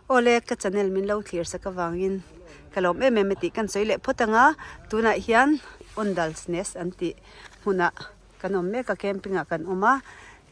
Awle ka channel min lo thlir sak avangin ka lawm em em a tih kan sawi leh phawt ang a, tunah hian Åndalsnes an tih hmunah kan awm mek a camping ah kan awm a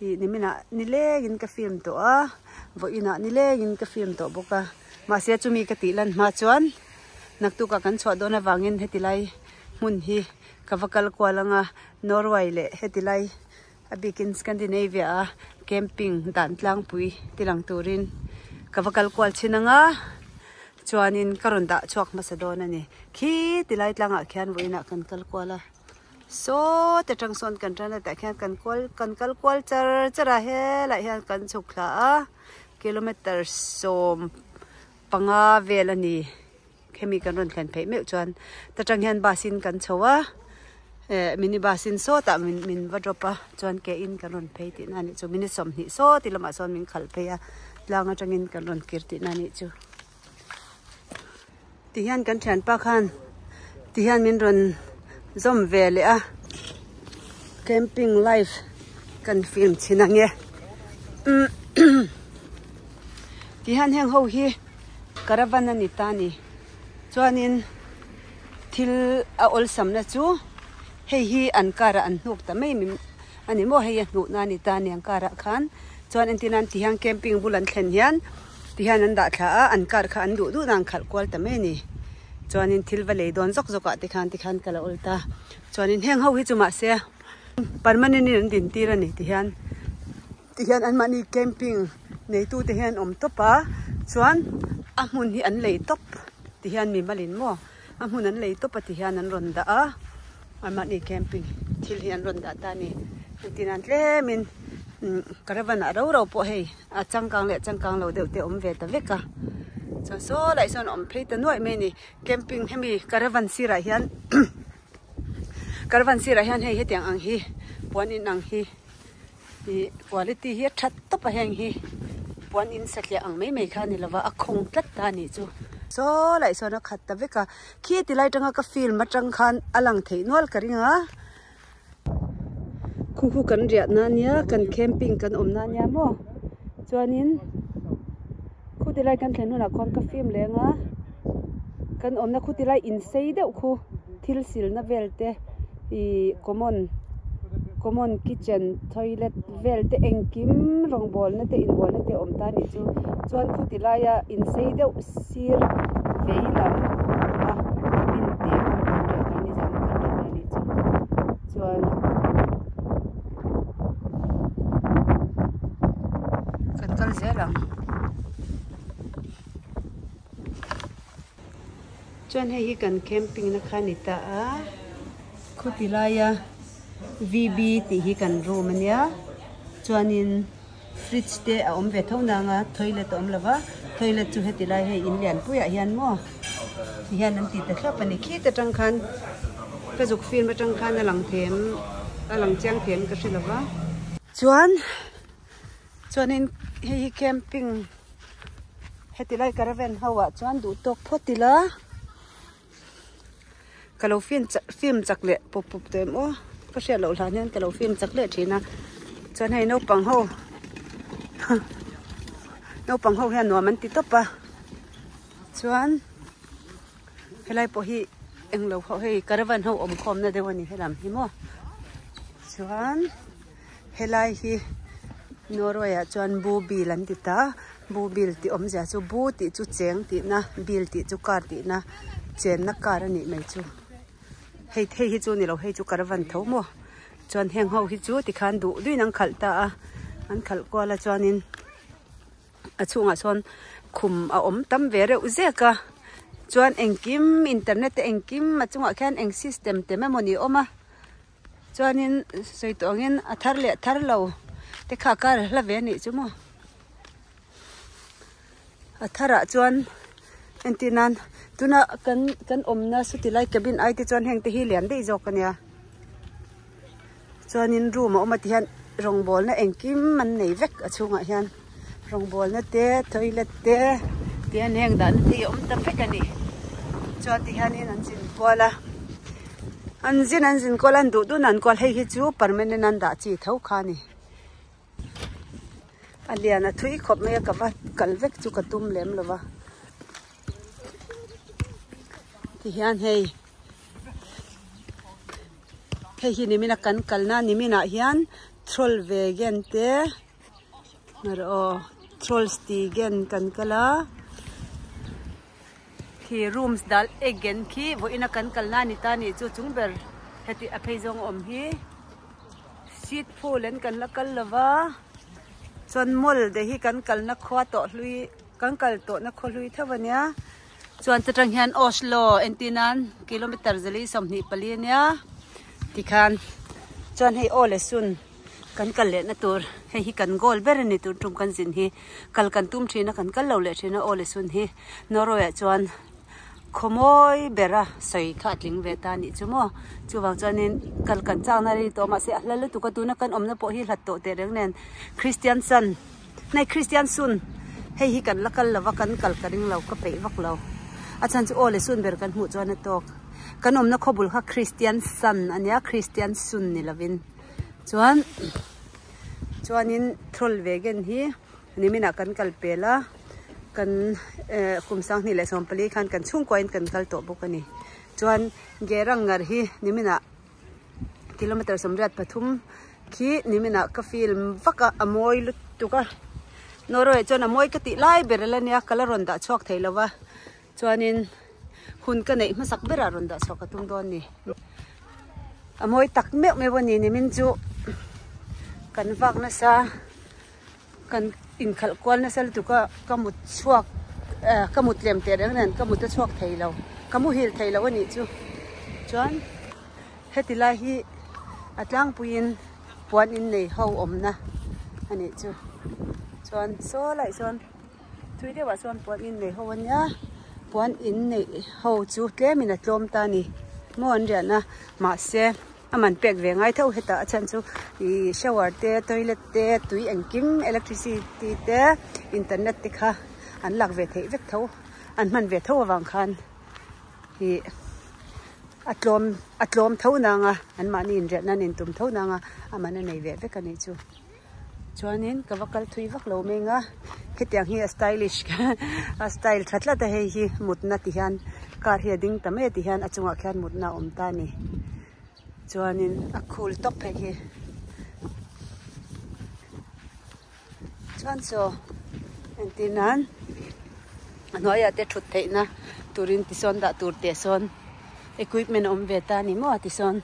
ih niminah nilengin ka film tawh a vawiinah nilengin ka film tawh bawk a mahse chumi ka tih lan hma chuan naktukah kan chhuah dawn avangin heti lai hmun hi ka va kal kual ang a Norway leh heti lai a bikin Scandinavia a camping dan tlangpui ti lang turin ka va kal kual thin ang a chuanin ka rawn dah chhuak hmasa dawn a ni khi ti lai tlangah khian vawiinah kan kal kual a. Saw te tang sawn kan tan a tah khian kan kual kan kal kual char char a helaiah hian kan chhuk thla a kilometer 15 vel a ni khemi kan rawn thlen pheih meuh chuan ta tang hian bus in kan chho a eh mini bus in sawtah min min va drop a chuan ke in kan rawn phei tihna a nih chu minute 20 saw ti lamah sawn min khalh phei a tlang atangin kan rawn kir tihna a nih chu. Tihian kan thianpa khan tihian min rawn zawm ve leh a camping life kan film chhin ang e tihian heng ho hi caravan a ni ta a ni chuanin thil a awlsamna chu hei hi an car ah an hnuk ta mai a ni maw hei a hnuhna a ni ta a ni an car ah khan chuan entir nan tihian camping bul an thlen hian. Ti hian an dah thla a, an car kha an duh duh dan khalh kual ta mai a ni. Chuanin thil va lei dawn zawk zawk ah te khan ti khan ka la awl ta. Chuanin heng ho hi chu mahse permanent in an din tir a ni ti hian ti hian anmahni camping neitu te hian awm tawp a, chuan a hmun hi an lei tawp ti hian mi malin maw a hmun an lei tawp a ti hian an rawn dah a, anmahni camping thil hi an rawn dah ta a ni. Engtin an tlemin caravan ah rau rau pawh hei. A changkang leh changkang lo deuh te awm ve ta vek a chuan saw lai sawn awm phei ta nuaih mai a ni camping hemi caravan sirah hian caravan sirah hian hei hetiang ang hi puan in ang hi ih quality hi a that tawp a heng hi puan in satliah ang mai mai kha a ni lova a khawng tlat ta a nih chu saw lai sawn a khat ta vek a khi ti lai atanga ka film atang khan a lang theih nual ka ring a. Khu khu kan riah na ania kan camping kan awm na ania maw chuanin khu ti lai kan thlen hunah khuan ka film leng a kan awmna khu ti lai in sei deuh khu thil silna vel te ihh common common kitchen toilet vel te engkim rawngbawlna te inbualna te a awm ta anih chu chuan khu ti laia in sei deuh sir vei lam a cabin te kha kan riah kan ni zan kan riah na anih chu chuan kan kal zel ang chuan hei hi kan camping na kha a ni ta a khu ti laia V_B tih hi kan room ania chuanin. Fridge te a awm ve tho nang a toilet a awm lo va toilet chu heti lai hei in lian puiah hian maw ti hian an ti ta thlap a ni khit atang khan ka zuk film atang khan a lang them a lang chiang them ka hre lo va. Chuan chuanin hei hi camping heti lai caravan ho ah chuan duh tawk phawt ila. Ka lo film chak film chak leh pup pup tawh em aw ka hriat loh hlan hian ka lo film chak leh thin a chuan hei naupang ho naupang ho hian nuam an ti tawp a chuan helai pawh hi englo ho hei caravan ho awm khawm na deuh a ni helam hi maw chuan. Helai hi Norway ah chuan bu bil an ti ta bu bil tih awmzia chu bu tih chu cheng tihna bil tih chu car tihna chenna car a nih mai chu hei thei hi chu ni lo hei chu caravan tho maw chuan heng ho hi chu tikhan duh duhin an khalh ta a an khalh kual a chuanin a chhungah sawn khum a awm tam ve reuh zek a chuan engkim internet te engkim a chungah khian eng system te emaw ni a awm a. Chuanin sawi tawh angin a thar leh thar lo te kha kar hla ve anih chu maw. A tharah chuan entir nan tuna kan kan awmna saw ti lai cabin ai te chuan heng te hi lian daih zawk ania. Chuanin room a awm a ti hian rawngbawlna engkim an nei vek a chhungah hian rawngbawlna te toilet te tihian heng dahna te hi a awm ta vek a ni. Chuan ti hianin an zin kual a. An zin an zin kual a an duh duhna an kual hei hi chu permanent an dah chi tho kha a ni. A lian a thui khawp mai a ka va kal vek chu ka tum lem lo va. Tihian hei hei hi nimina kan kalna niminah hian troll ve gen te aw trollstigen kan kal a khi rooms dal egg en khi vawiina kan kalna a ni ta a nih chu chung ber heti a phei zawng a awm hi seat phul an kan la kal lo va chuan mall te hi kan kalna khua tawh hlui. Kan kal tawhna khaw hlui tho ania chuan ta tang hian Oslo entir nan kilometer zali 24 ania tikhan chuan hei aw le sun kan kal lehna tur hei hi kan goal ber ani tun tum kan zin hi kal kan tum thin a kan kal lo leh thin a aw le sun hi Norway ah chuan khaw mawi bera sawi kha a tling ve ta anih chu maw chuvang chuanin kal kan chakna rei tawh mahse a hla lutuk a tuna kan awmna pawh hi hlat tawh tehreng nen Christian Sun. Nei Christian sun hei hi kan la kal lova kan kal ka ring lo ka peih vak lo a chhan chu aw le sun ber kan hmuh chuan a tawk kan awmna khawbul kha Christian sun ania Christian sun ni lovin chuan chuanin troll ve gen hi niminah kan kal pel a kan eh kum sanghnih leh 14 khan kan chhungkuain kan kal tawh bawk a ni chuan Gerangar hi niminah. Kilometer 83 khi niminah ka film vak a a mawi lutuk a Norway chuan a mawi ka tih lai ber la nia ka la rawn dah chhuak thei lo va chuanin hun ka neih hmasak berah rawn dah chhuak ka tum dawn ni a mawi tak meuh meuh a ni nimin chu kan vak nasa kan inkhalh kual nasa lutuk a ka mut chhuak eh ka mut lem teh reng nen ka mut a chhuak thei lo ka muhil thei lo a nih chu chuan heti lai hi a tlangpuiin puan in nei ho awmna a nih chu chuan saw laiah sawn thui deuhah sawn puan in nei ho a nia puan in neih ho chu tlemin a tlawm ta a ni maw an riahna mahse. A man pek ve ngai tho hetah a chhan chu ih shower te toilet te tui engkim electricity te internet te kha an lak ve theih vek tho an hman ve tho avang khan ih a tlawm a tlawm tho nang a an mahni inriah nan intum tho nang a a man a nei ve vek a nih chu. Chuanin ka va kal thui vak lo meng a hetiang hi a stylish a style tha tlat a hei hi mutna ti hian car hi a ding ta mai a ti hian a chungah khian mutna a awm ta a ni chuanin a cool tawp phei hi chuan chaw entir nan a hnuaiah te thut theihna turin tisawn dah tur teh sawn equipment a awm ve ta a ni maw tisawn.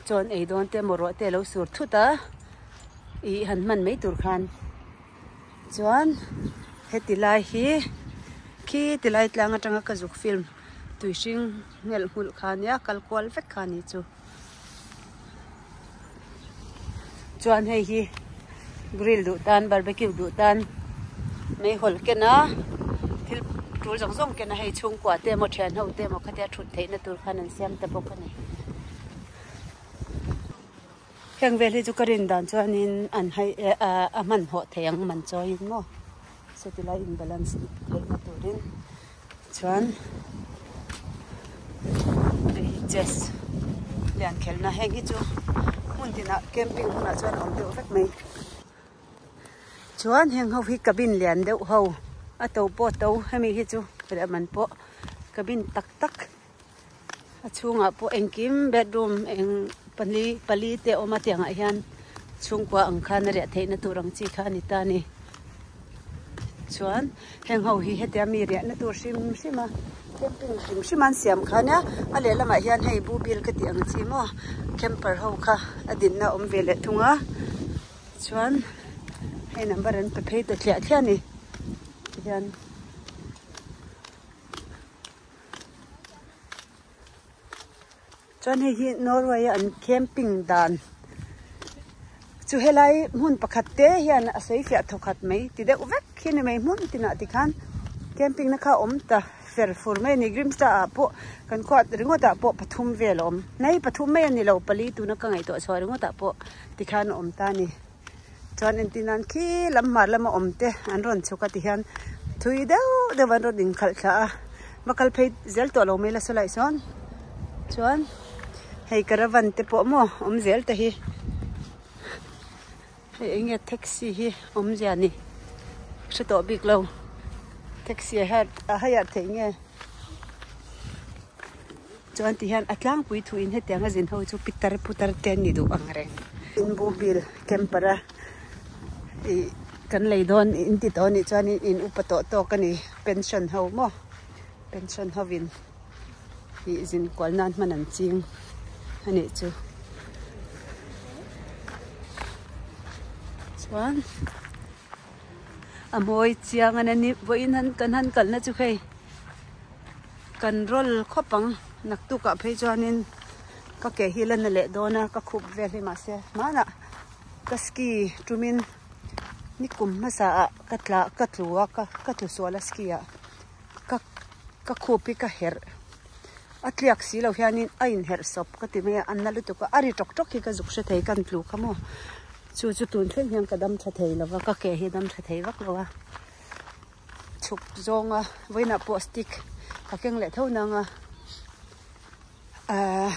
Chuan ei dawn te emaw ruah te a lo sur thut a ih han hman mai tur khan chuan heti lai hi khi ti lai tlang atanga ka zuk film tui hring ngelh nghulh kha ania kal kual vek kha a ni chu chuan hei hi grill duh tan barbecue duh tan meihawl ken a thil tul zawng zawng ken a hei chhungkua te emaw thian ho te emaw khatia thut theihna tur khan an siam ta bawk a ni. Heng vel hi chu ka rin dan chuanin an hai a hmanhmawh thei ang man chawiin maw sawti lai in balance theihna turin chuan hei hi chess lian khelhna heng hi chu hmun tinah camping hunah chuan a awm deuh vek mai. Chuan heng ho hi cabin lian deuh ho a to pawh a to hemi hi chu man pawh cabin tak tak. A chhungah pawh engkim bedroom eng pali pali te a awm a tiangah hian chhungkua ang khan a riah theihna tur ang chi kha a ni ta a ni. Chuan heng ho hi hetia mi riahna tur hrim hrim a camping hrim hrim an siam kha ania a lehlamah hian hei bubil ka tih ang chi maw camper ho kha a dinna a awm ve leh thung a chuan hei number an pe phei ta thliah thliah a ni tihian. Chuan hei hi Norway a an camping dan chu helai hmun pakhat te hian a sawi fiah thaw khat mai ti deuh vek hi a ni mai hmun tinah tikhan camping na kha a awm ta fer fur mai a ni Grimstad ah pawh kan khuat ringawt ah pawh pathum vel a awm nai pathum mai a ni lo pali tuna ka ngaihtuah chhuah ringawt ah pawh tikhan a awm ta a ni. Chuan entir nan khi lam hmar lama awm te an rawn chhuk a ti hian thui deuh deuh an rawn inkhalh thla a va kal phei zel tawh lo mai la saw lai sawn chuan hei caravan te pawh maw awm zel te hi. Hei eng nge taxi hi awmzia ni hre tawh bik lo taxi a hiat a hire theih nge chuan ti hian a tlangpui thu in hetiang a zin ho chu pitar putar te an ni duh ang reng. Inbubil camper a ih kan lei dawn in ti tawh a nih chuan in upa tawh tawk a ni pension ho maw pension ho in. Ih zin kual nan hman an ching a nih chu. Chuan a mawi chiang a ni vawiin han kan han kalna chu hei kan rawl khawp ang naktukah phei chuanin ka ke hi la na leh dawn a ka khup vel hi mahse hmanah ka ski tumin nikum hmasa ah ka tla ka tlu a ka tlu sual a ski ah. Ka ka khup hi ka herh a tliak si lo hianin a inherh sawp ka ti mai a an na lutuk a a ri tawk tawk hi ka zuk hre thei ka tlu kha maw chu chu tun thleng hian ka dam tha thei lo va ka ke hi dam tha thei vak lo a chhuk zawnga vawiinah pawh stick ka keng leh tho nang a ahh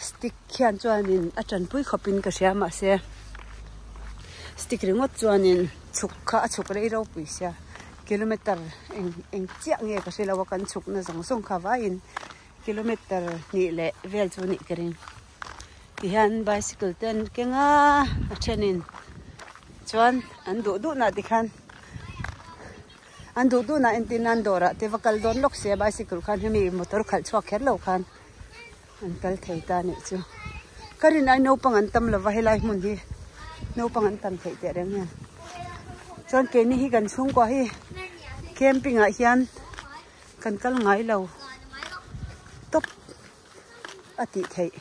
stick hian chuanin a tanpui khawpin ka hria mahse stick ringawt chuanin chhuk kha a chhuk rei ropui sia kilometer eng eng chiah nge ka hre lo a kan chhuk na zawng zawng kha vaiin kilometer hnih leh vel chu a nih ka ring tihian bicycle te an keng a a thenin chuan an duh duh nah tikhan. An duh duhnah entir nan dawrah te va kal dawn lawk sia bicycle khan hemi motor khalh chhuak kher lo khan an kal thei ta nih chu. Ka rin ai naupang an tam lova helai hmun hi naupang an tam theih teh reng hian. Chuan keini hi kan chhungkua hi camping ah hian kan kal ngai lo tawp. a tih theih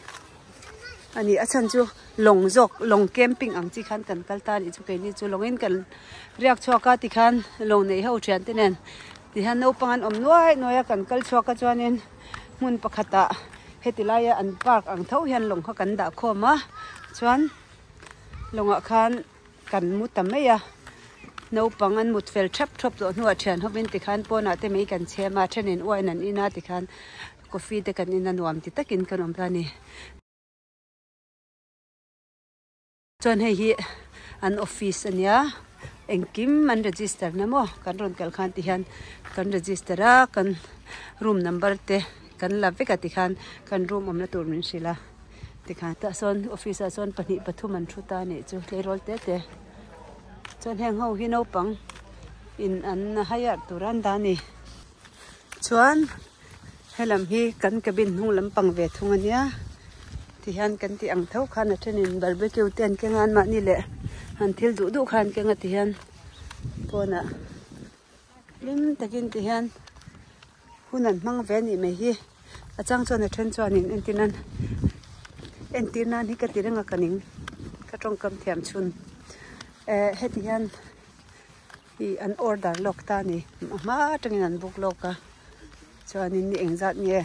a ni a chhan chu lawng zawk lawng camping ang chi khan kan kal ta a nih chu keini chu lawngin kan riak chhuak a tikhan lawng neih ho thian te nen tihian naupang an awm nuai nuai a kan kal chhuak a chuanin hmun pakhatah heti laia an park ang tho hian lawng kha kan dah khawm a chuan lawngah khan. Kan mu ta mai a, naupang an mut fel thap thap tawh hnuah thian hovin tikhan pawnah te mai kan chhem a, thenin uain an in a tikhan coffee te kan in a nuam ti takin kan awm ta a ni. Chuan hei hi an office a nia, engkim an register na maw kan rawn kal khan tihian kan register a, kan room number te kan la vek a tikhan kan room awmna tur min hrilh a. Tikhan tah sawn office ah sawn pahnih pathum an thu ta a nih chu tleirawl te te chuan heng ho hi naupang in an hire tur a an dah a ni chuan helam hi kan cabin hnung lampang ve thung a nia tihian kan tih ang tho khan a thenin barbecue te an keng a anmahni leh an thil duh duh kha an keng a tihian pawnah hlim takin tihian. Hun an hmang ve a nih mai hi a chang chuan a then chuanin entir nan entir nan hi ka ti reng a ka ning ka tawngkam thiam chhun eh heti hian ih an order lawk ta a ni a hma atangin an book lawk a chuanin ni engzat nge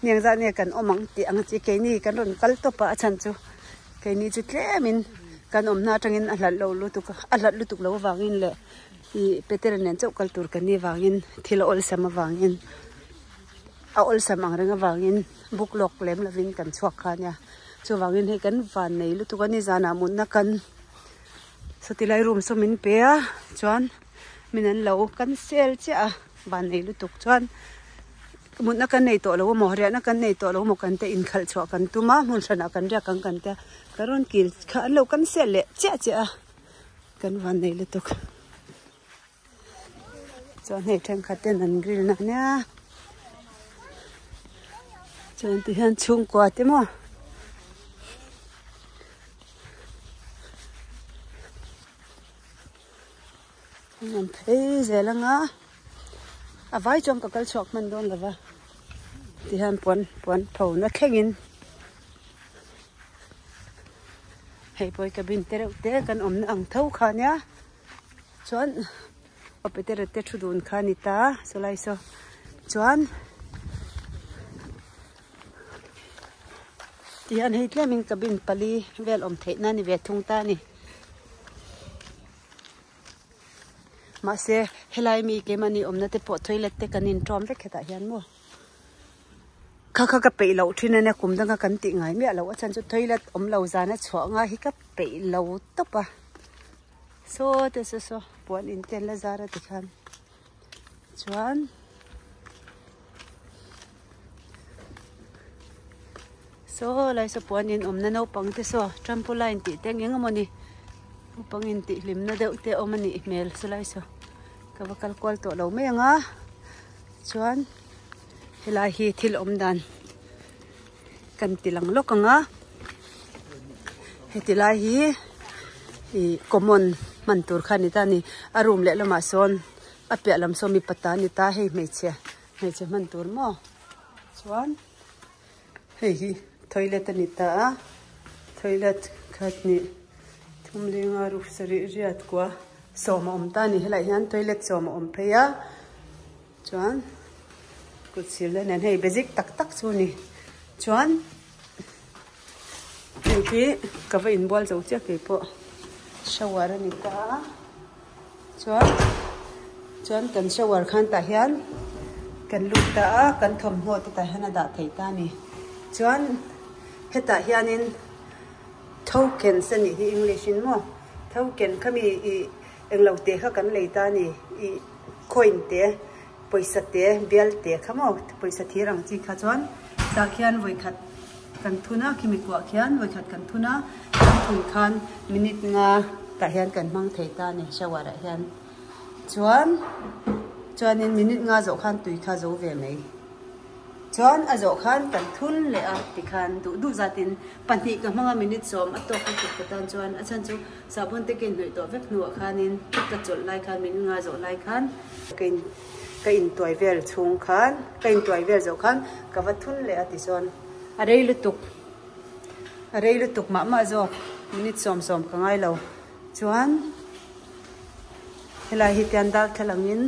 ni engzat nge kan awm ang tih ang chi keini kan rawn kal tawp a a chhan chu keini chu tlemin kan awmna atangin a hlat lo lutuk a a hlat lutuk lo avangin leh. Ih Peter nen chauh kal tur kan nih vangin thil a awlsam avangin a awlsam ang reng avangin book lawk lem lovin kan chhuak kha ania chuvangin hei kan van nei lutuk a nizanah mutna kan sawti lai room saw min pe a chuan min an lo cancel chiah a van nei lutuk chuan mutna kan nei tawh lo amaw riahna kan nei tawh lo amaw kan te inkhalh chhuah kan tum a hmun hranah kan riak ang kan tia ka rawn kil kha an lo cancel leh chiah chiah a. Kan van nei lutuk. Chuan hei thenkhat ten an grill na nia. Chuan ti hian chhungkua te maw. An phei zel anga. A vai chuan ka kal chhuak hman dawn lova. Ti hian puan puan pho na thlengin. Hei pawh hi cabin te reuh te kan awmna ang tho kha nia chuan aw petera te thu dun kha a ni ta sawlai saw chuan tihian hei tlemin cabin pali vel awm theih na a ni ve thung ta a ni mahse helai mi keimahni awmna te pawh toilet te kan inṭawm vek hetah hian maw. Kha kha ka peih loh thin a nia kum danga kan tih ngai miah loh a chhan chu toilet awm lo zana chhuah nga hi ka peih lo tawp a. Saw te saw saw puan in te an la zar a tikhan chuan saw lai saw puan in awmna naupang te saw trampoline tih te eng emaw ni naupang in tih hlimna deuh te a awm a nih hmel sawlai saw ka va kal kual tawh lo mai ang a chuan helai hi thil awm dan kan ti lang lawk ang a heti lai hi ih common hman tur kha a ni ta a ni a room leh lamah sawn a piah lam sawn mipa ta a ni ta hei hmeichhe hmeichhe hman tur maw chuan hei hi toilet a ni ta a toilet khat hnih thum lenga ruk sarih riat kua sawm a awm ta a ni helaiah hian toilet sawm a awm phei a. Chuan kut silna nen hei basic tak tak chu a ni chuan hei hi ka va inbual zo chiah keipawh shower a ni ta a chuan chuan kan shower khan tah hian kan lut ta a kan thawmhnaw te tah hian a dah theih ta a ni chuan hetah hianin tokens a nih hi english in maw token khami ih englo te kha kan lei ta a ni ih. Coin te, pawisa te, bial te kha maw pawisa thir ang chi kha chuan tah khian vawikhat kan thun a khimi kuah khian vawikhat kan thun a kan thun khan minute nga tah hian kan hmang thei ta a ni shower ah hian chuan chuanin minute nga zawh khan tui kha zo ve mai. Chuan a zawh khan kan thun leh a tikhan duh duh zatin pahnih ka hmang a minute sawm a tawk lutuk ka tan chuan a chhan chu sahbawn te ka inhnawih tawh vek hnuah khanin ka chawlh lai khan minute nga zawh lai khan ka in ka intuai vel chhung khan ka intuai vel zawh khan ka va thun leh a tichuan a rei lutuk a rei lutuk mah mah zawk minute sawm sawm ka ngai lo chuan helai hi tian darthlalang in.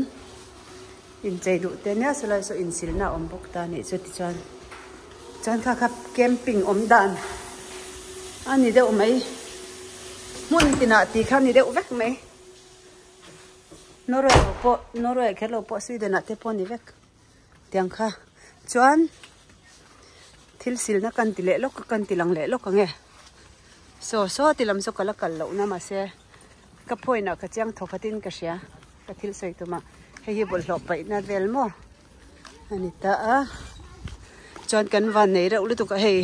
Inchei duh te nia saw lai saw insilna a awm bawk ta anih chu tichuan chuan kha kha camping awm dan a ni deuh mai hmun tinah tih kha a ni deuh vek mai Norway lo pawh Norway kher lo pawh Sweden ah te pawh a ni vek tiang kha chuan thil silna kan ti leh lawk kan ti lang leh lawk ang e saw saw ti lam saw ka la kal loh na mahse ka point ah ka chiang thaw khatin ka hria. Ka thil sawi tum a, hei hi bawlhhlawh paihna vel maw a ni ta a, chuan kan van nei reuh lutuk a hei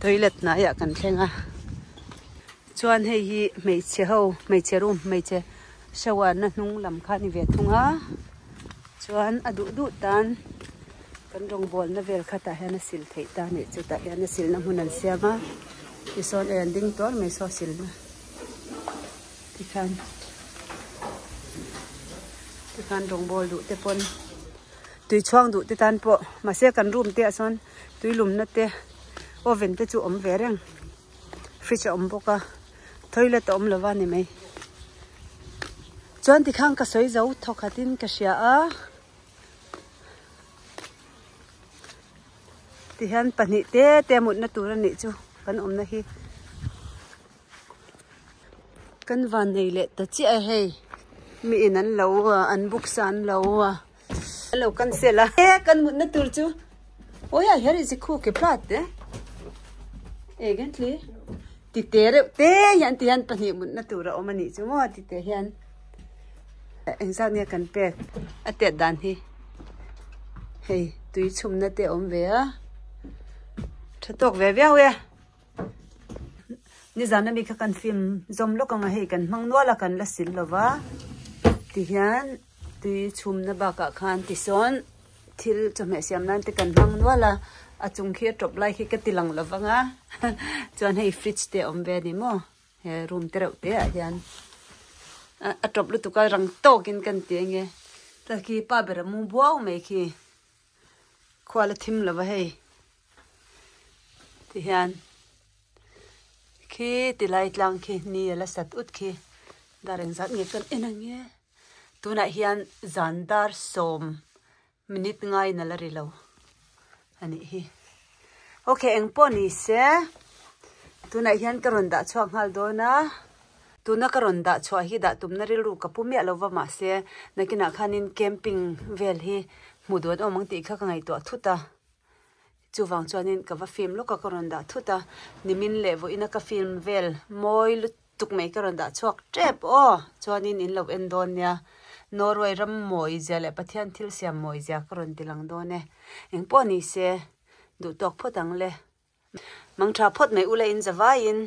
toilet hnaiah kan thleng a, chuan hei hi hmeichhe ho hmeichhe room hmeichhe shower na hnung lam kha a ni ve thung a, chuan a duh duh tan kan rawngbawlna vel kha tah hian a sil theih ta a nih chu tah hian a silna hmun an siam a, tisawn ei an ding tuar mai saw silna. Tikhan tikhan rawngbawl duh te pawn tui chhuang duh te tan pawh mahse kan room te ah sawn tui lumna te oven te chu awm ve reng fridge a awm bawk a toilet a awm lova ni mai chuan tikhan ka sawi zo thawkhat in ka hria a tihian pahnih te te mutna tur a nih chu kan awmna hi. Kan van nei leh ta chiah a hei mi in an lo an book sa an lo a an lo cancel a e kan mutna tur chu awi ah hian i khu ke plat e egently ti te reuh te hian ti hian pahnih mutna tur a awm a nih chu maw ti te hian engzat nge kan pek a tet dan hi hei tui chhumna te a awm ve a tha tawk ve viau e. Nizan ami kha kan film zawm lawk ang a hei kan hmang nual a kan la sil lo va tihian tui chhumna bakah khan tisawn thil chawhmeh siam nan te kan hmang nual a a chung khi a tawp lai khi ka ti lang lo vang a chuan hei fridge te a awm ve a ni maw he room te reuh te ah hian a tawp lutuk a rang tawkin kan ti ang e ta khi pa ber a mu buau mai khi. Khual a thim lo va hei tihian khi tilai tlang khi ni a la sat ut khi dar engzat nge kan en ang e tunah hian zan dar sawm minute ngaiin a la ri lo a nih hi okay engpawh ni se tunah hian ka rawn dah chhuak nghal dawn a. Tuna ka rawn dah chhuah hi dah tumna rilru ka pu miah lova mahse nakinah khanin camping vel hi hmuh duh an awm ang tih kha ka ngaihtuah thut a, chuvang chuanin ka va film lawk a ka rawn dah thut a, nimin leh vawiina ka film vel mawi lut. tuk mai ka rawn dah chhuak tep aw chuanin in lo en dawn nia Norway ram mawi zia leh Pathian thil siam mawi zia ka rawn ti lang dawn e engpawh ni se duh tawk phawt ang le. Mangtha phawt mai ula in zavaiin.